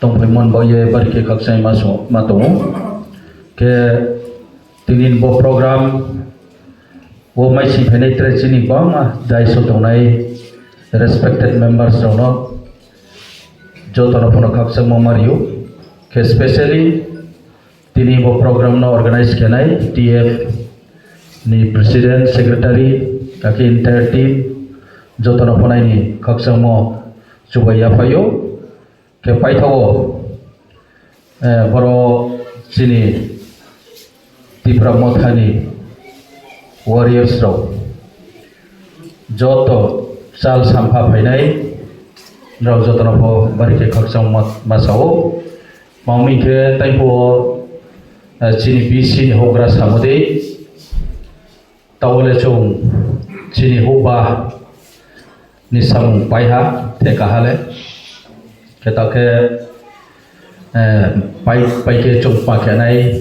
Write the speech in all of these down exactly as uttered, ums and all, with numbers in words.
Tongphaimon bo ye bari khe khakchangma so-, ma tongo. Khe tini bo program o maising phainai tre chini kwbangma daiso tongnai respected members rokno jotono phano khakchangma ma rio. Khe specially tini bo program no organize khenai T F ni president, secretary, kaki entire team jotono phano aini khakchangmo chubai yaphaio. Khe paithago, eh, boro chini Tipra Mothani warriors rok joto chal sampha phainai rok jotono pho bari khe khakchang ma-, ma sao. Mamwi khe taipo, eh, chini B C ni hokra samodi. Tabole chwng chini hukba ni samung paiha, theka hale. Khe ta khe, eh, pai, pai khe chwng pa khe nai,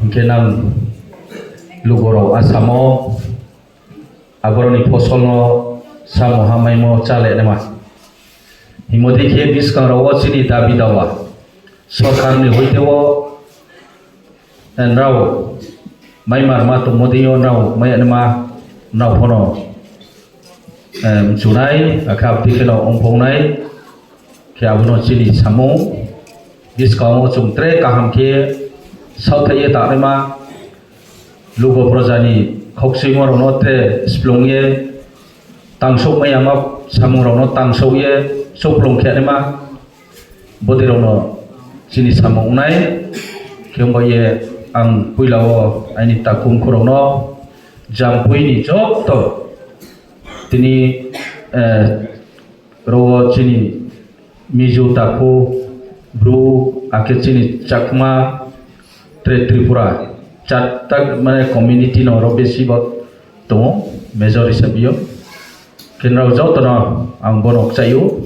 hinkhe nang lugurok asamo, aborokni fosolno samo hamaimo chale nima. Himodi khe bwskangrogo chini dabi dawa, sorkarni hoiteo, eh, nrao mai mar ma tongmo tei o nrao mai anima nrao phano, eh, mchunai, akhe abdi kheno ongphongnai, khe abono chini samung. Bwskango chwng tre kaham khe sauthaye tangnaima lugo projani khokchwimo rokno tre splungye tangsok maya ma samung rokno tangsokye chukplung khe anima. Bodirokno chini samung wngnai, khe wngbaye ang puilao aini takhuk khorokno Jampuini joto tini, eh, rogo chini Mizo takhuk, Bru, akhe chini Chakma, tre Tripura, chatta mane community no oro besi bo tongo, major hisab yo. Khe norok jotono ang bono kwchaio.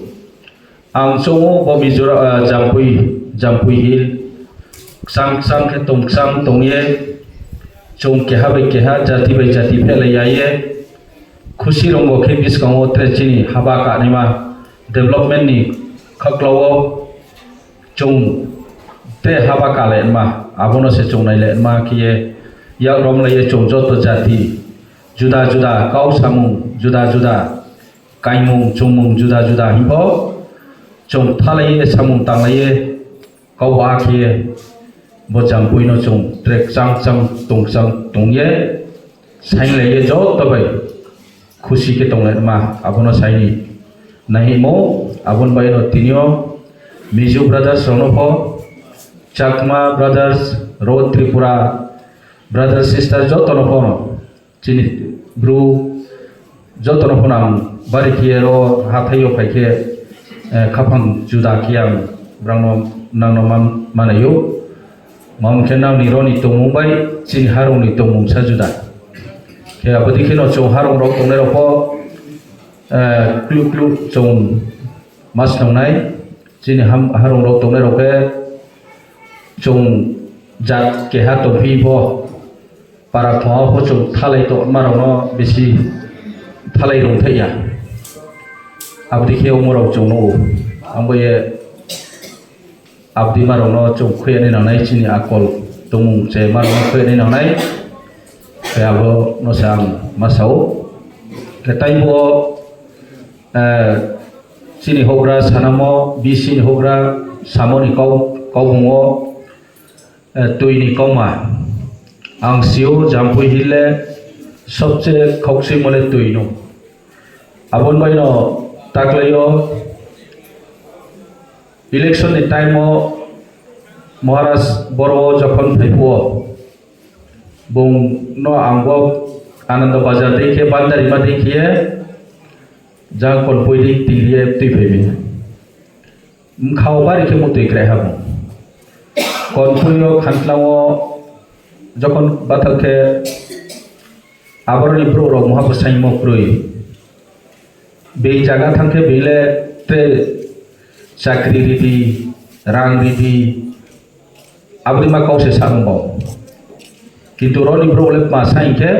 Ang chungo bo Mizoram, ah, Jampui, Jampui Hill. Kwchang kwchang khe tong kwchang tongye chwng keha bai keha, jati bai jati phelai ya ye. Khusi rongo khe bwskango tre chini haba kanima development ni khaklao chwng tre haba kale ma abono se chwng nai le ma khe ye yak rom lai ye chwng joto jati juda juda kau samung juda juda kaimung chumung juda juda hinpho chwng thalaiye samung tanglaiye kau ba khe bo Jampuino chwng tre kwchang kwchang tong kwchang tongye sainglaiye joto bai khusi khe tonglai ma abono saini nahimo aboni baino tinio Mizo brothers rokno pho Chakma brothers ro Tripura brothers sisters jotono phono chini Bru jotono phano ang bari khe ro hathai o phai khe, eh, khaphang juda khe ang brangno nangno man-, manaio. Mamo khe nangni roni tongmung bai chini harongni tongmung sa juda. Khe abodi kheno chwng harong rok tongnai rok pho, eh, klu klu chwng mas nongnai. Chini ham-, harong rok tongnai rok khe chwng jat keha tongphi pho. Para thongma pho chwng thalai tongmarokno bisi thalai rwngthai ya. Aboni khe omorok chwng nugo. Ang bo ye abdi marokno chwng khuyani nangnai chini akol tongmung che marokno khuyani nangnai. Khe abo no se ang ma sao. Khe taibo, eh, chini hokra sanamo, B C ni hokra samoni kau, kaubungo, eh, twi ni kokma. Ang sio Jampui Hill le sobse khokchwimo le twi no. Aboni bai no taklaio election ni time o Maharaj Boro jokhon phaiphuo bung no ang bo Ananda Bazar dei khe Bandarima dei khe jang kon pui dei tingye twi phai mi. Mkhao bari khe mutwi krai ha bo. Konpui o khantlang o jokhon bathak khe aboroni borok rok moha bwsai mo kwrwi. Beng jaga thang khe beng le tre chakri ridi, rang ridi, aboni ma kok se sa wng bo. Kintu roni borok le ma sa hing khe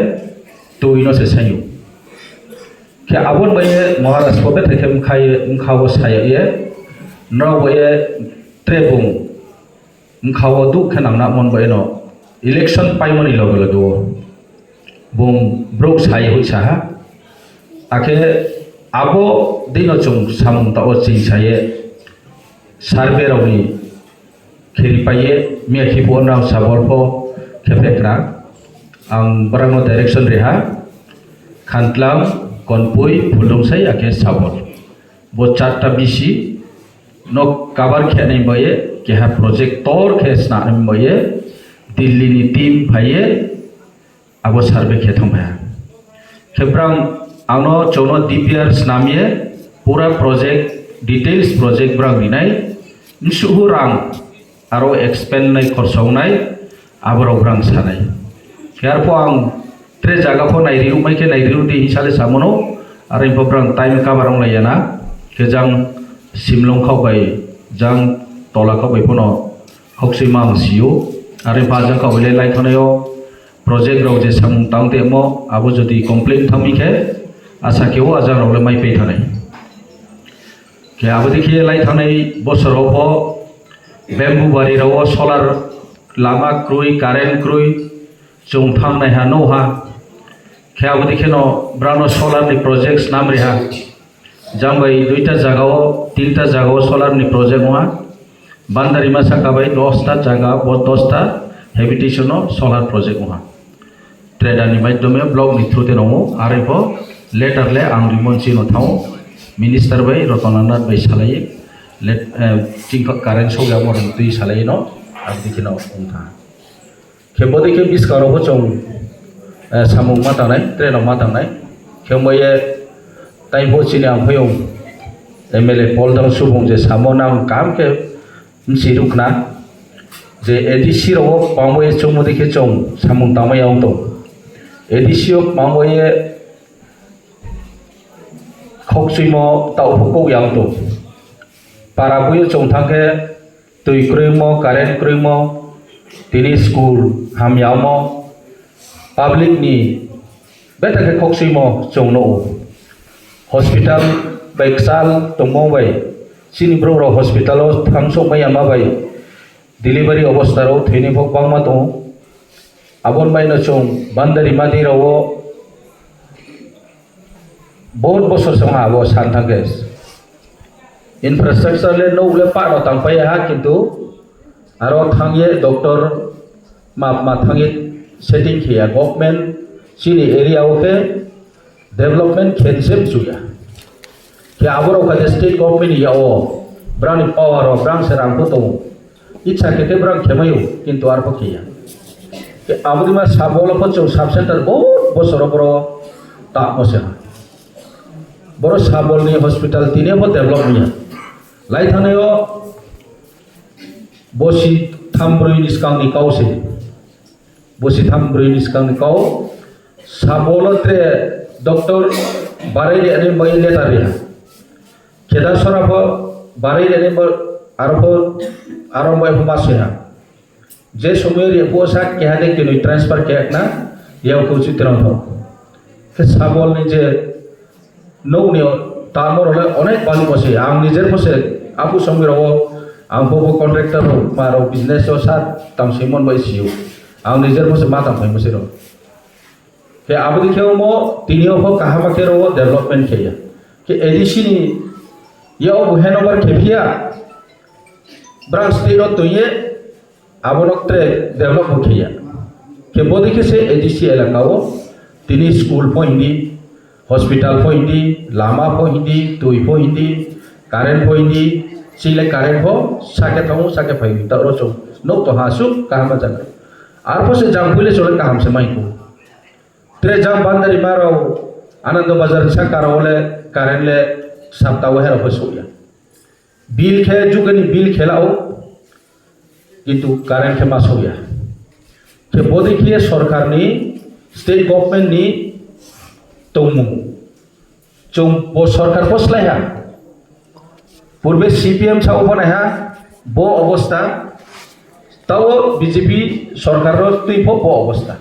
twi no se sai o. Khe aboni bai Maharaj bo bethai khe mkha ye, mkha o saya ye, Norok bai ye tre bung wngkha o duk khe nang nang mon bai no election paimani loge loge o bung brok sai hui sa ha. Akhe abo dino chwng samung ta o ching sa ye survey rok ni kheri pai ye miya khipo nang sabor pho khe phek na ang borok no direction ri ha. Khantlang, Konpui, Phuldungsai akhe Sabol. Bo charta bisi no cover khe nai bai ye keha project tor khe sna nai bai ye Delhi ni team phai ye abo survey khe thang phai ha. Khe brang ano chono D P R snam ye pura project details project brang rinai msuhu rang aro expend nai khorsa wngnai aborok brang sanai. Khe arpho ang tre jaga pho nairi rwmai khe nairi rw di hinsa le samono, aro pho brang time cover wnglai ya na. Khe jang Simlong khok bai, jang Tola khok bai phono khok swi ma ang sio. Aro pho ajang khok bai le lai thanaio project rok je samung tang temo abo jodi complain thangmi khe asa khe o ajang rok le mai pei thanai. Khe abo dikhe lai thanai bosor o pho Bamboo bari rao solar lama kroi, current kroi, chwng thang nai ha, no ha. Khe abo dikhe no brano solar ni project snam ri ha. Jang bai duita jaga o, tinta jaga o solar ni project wngha. Bandarima saka bai dosta jaga, bo dosta habitation o solar project wngha. Trader ni maidhyome block ni through te rongo, arwi pho letter le ang rimon chino thango, minister bai Ratan Nath bai salai, let, eh, chingkha current sogya mo rong twi salai no, abdi kheno wngkha. Khe bodi khe biskaro bo chwng, eh, samung ma tangnai, train rok ma tangnai, khe mo ye tai pho chini ang phaiyung M L A Paul Dang Subung je samo nang kam khe Bisi rukna je A D C rogo kwbangma ye chongmodi khe chong samung tangma yang tong. A D C o kwbangma ye khokchuimo tauphukuk yang tong. Para buyo chong thang khe twi kwrwimo, current kwrwimo, tini school hamyamo, public ni beta khe khokchuimo chwng nugo. Hospital bai kwchal tongmo bai chini borok rok hospital o thangsok maya ma bai delivery obostha rok thwini bo kwbangma tongo. Aboni bai no chwng bandari madi rok o bohut bosor se abo san thang khe infrastructure le nok le pano tang pai ha, kintu aro thang ye doctor ma, ma thang ye setting khe ya. Government chini area o khe development khe se mchuya. Khe aborok kha state government ya o, brani power o, brang se rang bo tongo. Itsa khe khe brang khe mayo, kintu arpho khe ya. Khe aboni ma sabo lo pho chwng sub center bo, bosoro boro ta mo se ha. Boro Sabol ni hospital tini bo develop ya. Lai thani o bosi tham brwi ni skang ni kau se. Bosi tham brwi ni skang ni kau. Sabol o tre doctor barai de ani bai letter ya. Kheda sora pho barai de ani aro pho aro bai pho ma se ha. Je somoy ri pho sa keha de kinoi transfer khe na ya ko chitram pho. Khe Sabol ni je nokni tamorole onek bali bose. Ang nijer bose apu songwi rogo, ang bobo contractor rok, ma rok business o sa tam simon bai siyo. Ang nijer bose ma tam phai bose rok. Khe aboni khe omo tini o pho kaham khe rogo development khe ya. Khe A D C ni ya obo handover khe phiya. Branch twi no twi ye Abono tre develop bo khiya. Khe bodi khe se A D C elaka o tini school pho hindi, hospital pho hindi, lama pho hindi, twi pho hindi, current pho hindi, chile current pho sake thango, sake phai ta oro chung nok to ha suk kaham jaga. Arpho se jang puile chole kaham se mai ko. Tre jang bandari maro Anando Bazar saka ro le current le sapta o hero pho sukya. Bill khe jugani bill khe lao, kintu current khe ma sokya. Khe bodi khe sorkar ni, state government ni tongmung. Chung bo sorkar bo slai ha. Purbe C P M sa uphonai ha, bo obostha. Tao B J P sorkar ro twi pho bo obostha.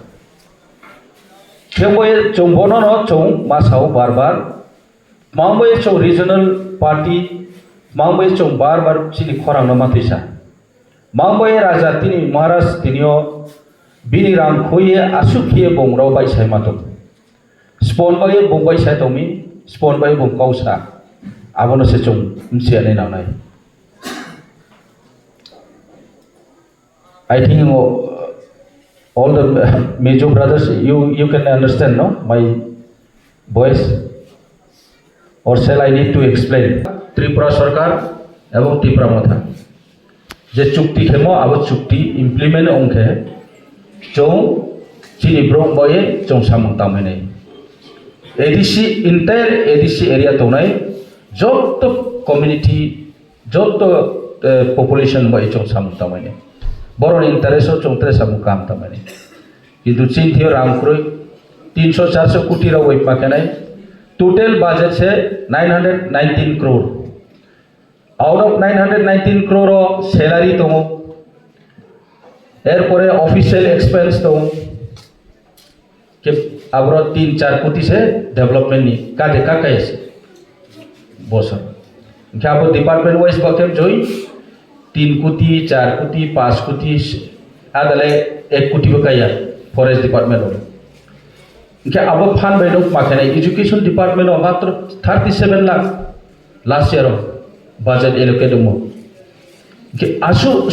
Khe bo ye chung bono no chung ma sao bar bar. Mangbai chwng regional party Mangbai chwng bar bar chini khorang no matwi sa. Mangbai raja tini Maharaj tinio bini rang khuye aswk khiye bung rok bai sai matung. Spon bai bung bai sai tongmi, spon bai bung kau sa. Abono se chwng msiya nai nangnai. I think, uh, all the major brothers, you, you can understand, no? My voice? Or shall I need to explain? Tripura Sarkar ebong Tipra Motha je chukti khemo, abo chukti implement ongkhe chwng chini borok bai chwng samung tangmani. A D C, entire A D C area tongnai joto community, joto, eh, population bai chwng samung tangmani. Boroni interest o chwng tre samung kam tangmani. Kintu chini thio rang kwrwi tinso charso koti rok bai pakenai. Total budget se nine hundred nineteen crore. Out of nine hundred nineteen crore o salary tongo. Erpore official expense tongo. Ke abro tin char koti se development ni kaje kakai se bosor. Hingke abo department wise bo khe joi tin koti, char koti, panch koti, adale ek koti bo kaya forest department o. Hingke abo phan bai rok ma khe nai education department o matro thirty seven lakh last year o budget allocate omo. Hingke asu